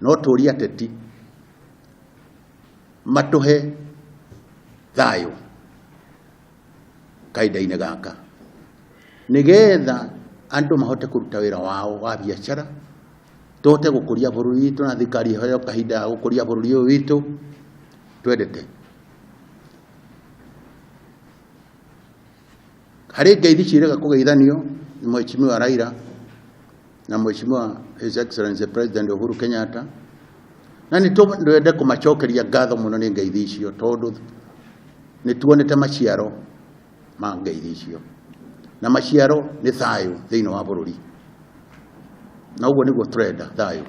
No tũrie ateti matũhe thayũ kahinda-inĩ gaka, nĩgetha andũ mahote kũruta wĩra wao wa biacara, tũhote gũkũria bũrũri witũ na thirikari ĩheo kahinda ga gũkũria bũrũri ũyũ witũ twendete. Harĩ ngeithi ciĩrĩga kũgeithanio nĩ Mheshimiwa Raila na Mheshimiwa His Excellency President Uhuru Kenyatta, na nĩ twende kũmacokeria ngatho mũno nĩ ngeithi icio, tondũ nĩ tuonete maciaro ma ngeithi icio, na maciaro nĩ thayũ thĩinĩ wa bũrũri, na ũguo nĩguo tũrenda thayũ,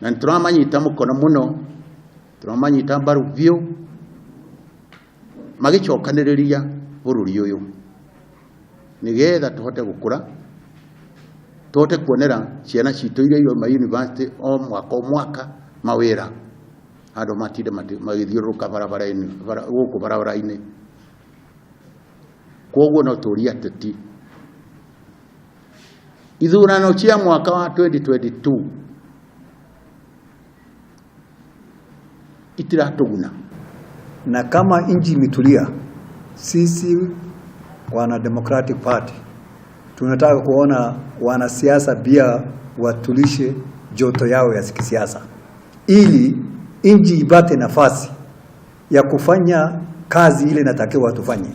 na nĩ tũramanyita mũkono mũno, tũramanyita mbaru biũ magĩcokanĩrĩria bũrũri ũyũ nĩgetha tũhote gũkũra, tũhote kuonera ciana citũ iria irauma university o mwaka o mwaka mawĩra, handũ matinde magĩthiũrũrũka barabara-inĩ, gũkũ barabara-inĩ. Koguo no tũrie ateti, ithurano cia mwaka wa 2022 itiratũguna. Na kama nchi imetulia, sisi wana Democratic Party tunataka kuona wanasiasa pia watulishe joto yao ya kisiasa ili nchi ipate nafasi ya kufanya kazi ile inatakiwa tufanye.